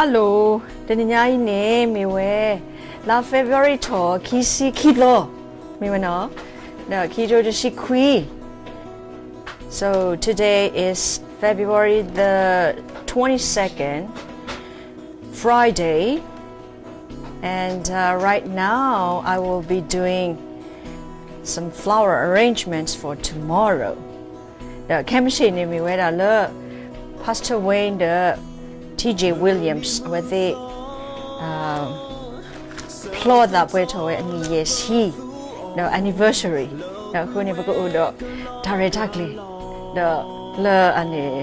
Hello, တနံၤညါအံၤန့ၣ် မ့ၢ်ဝဲ လါ February ထီၣ် ခံဆံခံသီ မ့ၢ်ဝဲနီၤ, ဒီးခံကထိတဆံခွံ. So today is February the twenty-second, Friday, and uh, right now I will be doing some flower arrangements for tomorrow. ဒီးခဲမုၢ်ဆ့ၣ်န့ၣ်မ့ၢ်ဝဲဒၣ်လၢ Pastor Wayne ဒီး T J Williams အဝဲသ့ၣ် ဖျီသးပှဲၤထီၣ်ဝဲအနံၣ်ယဲၢ်ဆံ ဒီး anniversary ဒီးအဃိန့ၣ် ပကအိၣ်ဒီးတၢ်ရဲၣ်တၢ်ကျဲၤ ဒီးလၢအန့ၣ်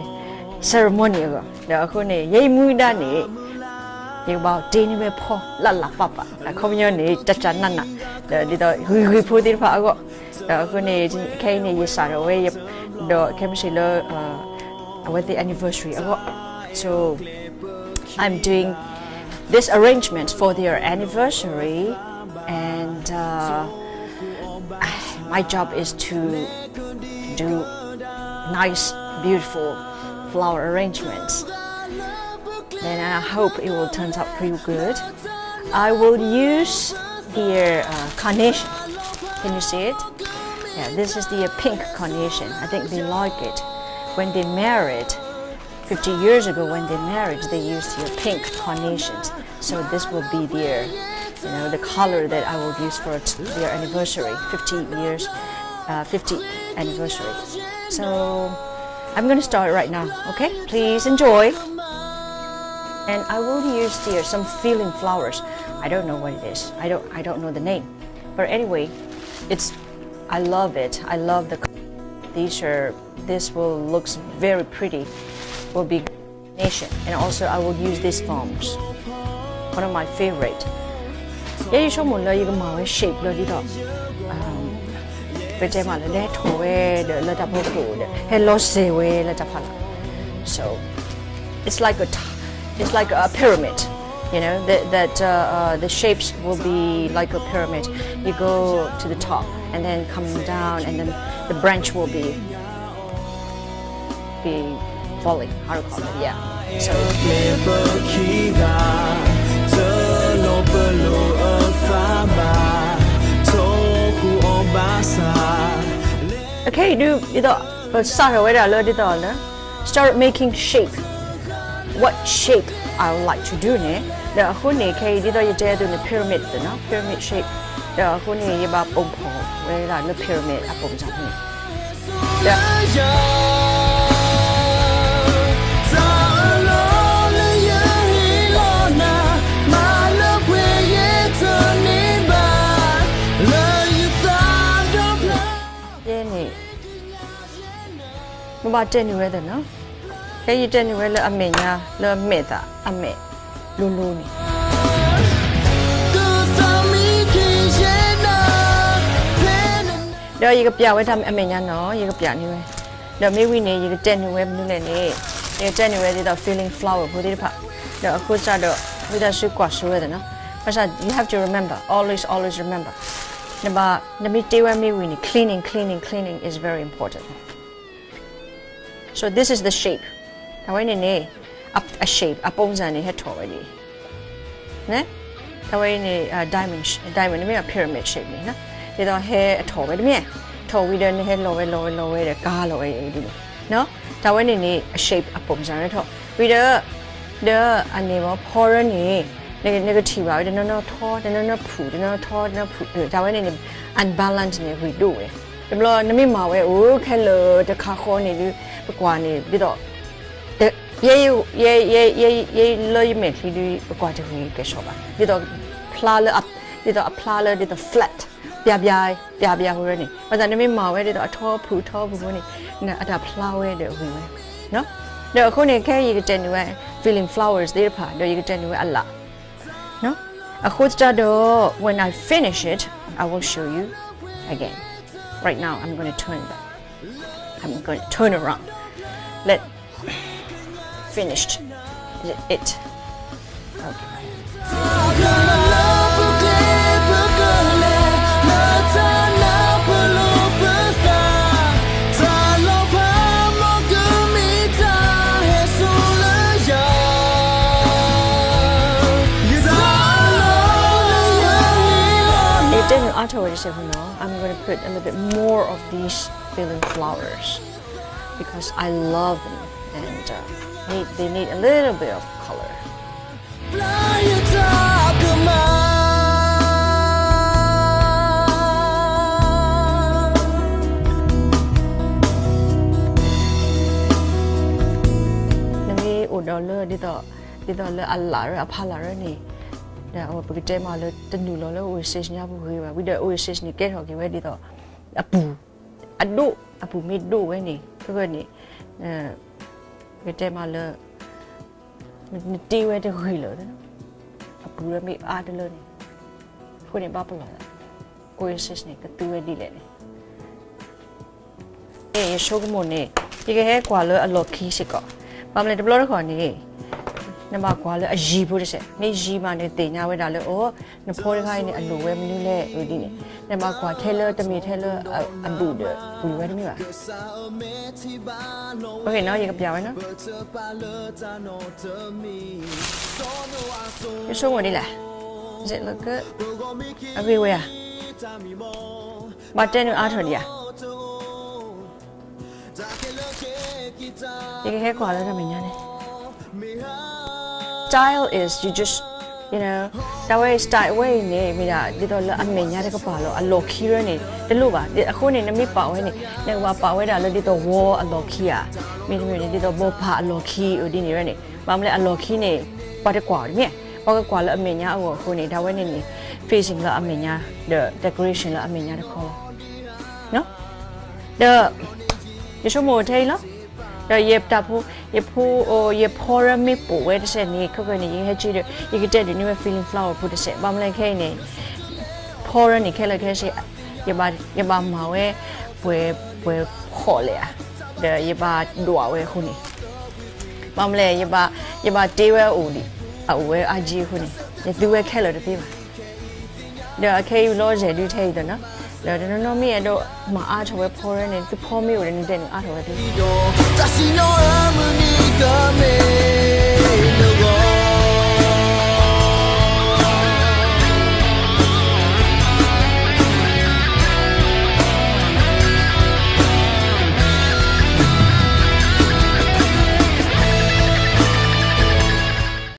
ceremony အဂီၢ် ဒီးအဃိန့ၣ် ယဲယမူဒါန့ၣ် ယကဘၣ်တ့န့ၢ်ဝဲဖီလၢ်လၢ်ပၢ်ပၢ် အခီပညီန့ၣ် တၢ်ကၢ်နးနး ဒီးဒ်သိးဂ့ၤဂ့ၤဖိသ့ၣ်တဖၣ်အဂီၢ် ဒီးအဃိန့ၣ် ခဲအံၤန့ၣ် ယစးထီၣ်ဝဲ ဒီးခဲမုၢ်ဆ့ၣ်လၢ အဝဲသ့ၣ် anniversary အဂီၢ် so I'm doing this arrangement for their anniversary and uh, my job is to do nice, beautiful flower arrangements. Then I hope it will turn out pretty good. I will use their uh, carnation. Can you see it? Yeah, this is their pink carnation. I think they like it. When they married, fifty years ago when they married, they used their pink carnations. So this will be their, you know, the color that I will use for t- their anniversary, fifty years, uh, fifty anniversary. So I'm going to start right now, okay? Please enjoy. And I will use here some feeling flowers. I don't know what it is. I don't I don't know the name. But anyway, it's I love it. I love the color. These are this will looks very pretty. Will be nation. And also I will use these foams. One of my favorite. ယဲယဆိကမိၣ်လၢယကမၤဝဲ shape လၢဒ်သိး ပတဲမးလၢလဲၤထီၣ်ဝဲဒီးလၢတၢ်ဖီခိၣ်ဒီး ဟဲလီၤစဲၤဝဲလၢတၢ်ဖီလာ် So it's like a t- it's like a pyramid. You know that that uh, uh, the shapes will be like a pyramid. You go to the top and then come down, and then the branch will be be falling. How to call it? Yeah. So ခဲအံၤဒုး ဒ်သိးပစးထီၣ်ဝဲဒၣ်လၢဒ်သိးလၢ start making shape. What shape I would like to do န့ၣ် ဒီးအဃိန့ၣ် ခဲအံၤဒ်သိးယတဲအသိးန့ၣ် pyramid သ့ၣ်နီၤ pyramid shape ဒီးအဃိန့ၣ် ယဘၣ်ပိာ်ဖီၣ်ဝဲဒၣ်လၢ pyramid အပိာ်စၢ်န့ၣ် ဒီး ယဲန့ၣ် မ့ၢ်ဘၣ်တဲနုာ်ဝဲသ့ၣ်နီၤ ခဲအံၤယတဲနုာ်ဝဲလၢအမဲာ်ညါ လၢအမဲာ်သး အမဲာ်လိၤလိၤန့ၣ် ဒီးယကပျးဝဲတၢ်အမဲာ်ညါနီၤ ယကပျးန့ၢ်ဝဲ ဒီးမ့ၢ်ဝံၤန့ၣ် ယကတဲနုာ်ဝဲမနုၤလဲၣ်န့ၣ် ယကတဲနုာ်ဝဲဒ်သိး feeling flower ဖိသ့ၣ်တဖၣ် ဒီးအဃိစ့ၢ်ဒီး ဝံသးစူၤကွၢ်ဆိဝဲသ့ၣ်နီၤ ဘၣ်ဆၣ် you have to remember, always, always remember နဘၣ် နမ့ၢ်တ့ဝဲမ့ၢ်ဝံၤန့ၣ် cleaning, cleaning, cleaning is very important. So this is the shape. တၢ်ဝဲန့ၣ်န့ၣ် အ shape အပုံစံန့ၣ် ဟဲထီၣ်ဝဲဒ်အံၤ န့ၣ် တၢ်ဝဲအံၤန့ၣ် diamond, diamond န့ၣ်မ့ၢ် pyramid shape န့ၣ် ဒ်သိးဟဲအထီၣ်ဝဲတမ့ၢ် ထီၣ်ဝံၤဒီးနဟဲလီၤဝဲလီၤဝဲလီၤဝဲဒီးကါလီၤဝဲဒ်န့ၣ် တၢ်ဝဲန့ၣ်န့ၣ် အ shape အပုံစံဟဲထီၣ် ဝံၤဒီး ဒီးအန့ၣ်မ့ၢ် ဖီရဲန့ၣ် နကထံၣ်ဘၣ်ဝဲ တနီၤနီၤထီ တနီၤနီၤဖုၣ် တနီၤထီ တနီၤဖုၣ် တၢ်ဝဲန့ၣ်န့ၣ် unbalance န့ၣ် ဂ့ၤဒိၣ်ဝဲ တဘျီနမ့ၢ်မၤဝဲအိၣ်ခဲလၢာ် တခါဃီန့ၣ်ဒုး ပကွၢ်န့ၣ် ဒ်သိး ယဲ ယဲ ယဲ ယဲ ယဲလၢယမဲာ်ချံဒုး ပကွၢ်တဂ့ၤကဲၣ်ဆိးဘၣ် ဒ်သိး ဖျါလၢ ဒ်သိးအဖျါလၢ ဒ်သိး flat ပျါပျါ ပျါပျါဟူရဲန့ၣ် ဘၣ်ဆၣ်နမ့ၢ်မၤဝဲဒ်သိးအထီဖုၣ်ထီဖုၣ်ဖိန့ၣ် အတၢ်ဖျါဝဲဒီးဂ့ၤဝဲ ဒီးအဃိန့ၣ် ခဲအံၤယကတဲနုာ်ဝဲ feeling flowers သ့ၣ်တဖၣ် ဒီးယကတဲနုာ်ဝဲအလၣ် အဃိသတးဒီး when I finish it, I will show you again. Right now, I'm going to turn back. I'm going to turn around. Let finished it. Okay. အါထီၣ်ဝဲတစဲးဖိနီၤ, I'm gonna put a little bit more of these filling flowers because I love them and uh, need, they need a little bit of color. နမ့ၢ်အိၣ်ဒီးလၢဒ်သိး ဒ်သိးလၢအလၣ်ရၢ အဖးလၣ်ရၢန့ၣ်, ဒီးအဝဲပကတဲမးလၢတနုာ်လီၤလၢ oasis ညါပူၤဂ့ၤဘၣ်, ဝံၤဒီး oasis န့ၣ် ကဲထီၣ်က့ၤဝဲဒ်သိး အပူၤ အဒိၣ်, အပူၤမ့ၢ်ဒိၣ်ဝဲန့ၣ် ခဲကနံၣ်န့ၣ် ပကတဲမးလၢ နတ့ဝဲတဂ့ၤလၢၤ, အပူၤမ့ၢ်အါတလၢန့ၣ်, အဃိန့ၣ်ဘၣ်ပလီၢ်သး, oasis န့ၣ် ကသူဝဲဒ်လဲၣ်န့ၣ် ယဆိကမိၣ်န့ၣ် ယကဟဲကွၢ်လၢအလီၢ်ခံစ့ၢ်ကီး, ဘၣ်မနုၤလဲၣ်တဘျီတခီၣ်န့ၣ် နဘၣ်ကွၢ်လၢအယံၤဖိတစဲး, မ့ၢ်ယံၤမးန့ၣ်သ့ၣ်ညါဝဲဒၣ်လၢ အိ နဖိတခါအံၤန့ၣ် အလိၣ်ဝဲမနုၤလဲၣ်အဒ်န့ၣ်, နဘၣ်ကွၢ်ထဲလၢတမ့ၢ်ထဲလၢအဒိၣ်ဒီး ပှ့ၤဝဲတမ့ၢ်ဘၣ်. အဃိန့ၣ်နီၤ ယကပျးဝဲနီၤ ယဆိကမိၣ်ဒ်လဲၣ်, အဂ့ၤဝဲဧါ, ဘၣ်တဲနုာ်အါထီၣ်ဒံးဧါ, ယကဟဲကွၢ်လၢတၢ်မဲာ်ညါန့ၣ် style is you just, you know, တၢ်ဝဲ style ဝဲအံၤန့ၣ် မ့ၢ်ဒၣ် ဒ်သိးလၢအမဲာ်ညါတကပၤလီၤ, အလီၢ်ခံရၢန့ၣ် တလိၣ်ဘၣ်. အဃိန့ၣ် နမ့ၢ်ပာ်ဝဲန့ၣ် နကဘၣ်ပာ်ဝဲဒၣ်လၢဒ်သိး wall အလီၢ်ခံဧါ, မ့တမ့ၢ်န့ၣ် ဒ်သိး ဘီဖးအလီၢ်ခံအိၣ်ဒ်န့ၣ်ရၢန့ၣ်, ဘၣ်မနုၤလဲၣ် အလီၢ်ခံန့ၣ် ပှၤတကွၢ်အီၤတမ့ၢ်, ပှၤကကွၢ်လၢအမဲာ်ညါအဂီၢ်အဃိန့ၣ် တၢ်ဝဲန့ၣ်န့ၣ် facing လၢအမဲာ်ညါ ဒီး decoration လၢအမဲာ်ညါတခီလီၤ. ဒီး ယဆိကမိၣ်ထဲအံၤလီၤ. ဒီးယတၢ်ဖိ, ယဖိ, ယဖီရၢမ့ၢ်ပိာ်ဝဲတစဲးန့ၣ် ခဲကနံၣ်န့ၣ် ယဟဲက့ၤဒီး ယကတဲဒုးန့ၢ်ဝဲ filling flower ဖိတစဲး, ဘၣ်မနုၤလဲၣ်ခဲအံၤန့ၣ် ဖီရၢန့ၣ် ခဲလၢာ်ခဲဆ့ ယဘၣ်မၤဝဲ ပှဲၤ, ပှဲၤဖီၣ်လဲၣ်ဧါ, ဒီးယဘၣ်ဒွးဝဲအဃိန့ၣ်, ဘၣ်မနုၤလဲၣ် ယဘၣ်တ့ဝဲအအိၣ်ဒံး, အအိၣ်ဝဲအါက့အဃိန့ၣ် ယသူဝဲခဲလၢာ်တသ့ဘၣ်. ဒီးအခဲအံၤလီၤစဲၤဒုထဲအံၤဒီးနီၤ, ဒီးတနီၤနီၤမ့ၢ်အဲၣ်ဒိးမၤအါထီၣ်ဝဲဖီရၢန့ၣ် သုဖီမ့ၢ်အိၣ်ဒီး နကတဲနုာ်အါထီၣ်ဝဲသ့, တၢ်စံၣ်ညီၣ်အမုၢ်နံၤကမ့ၢ်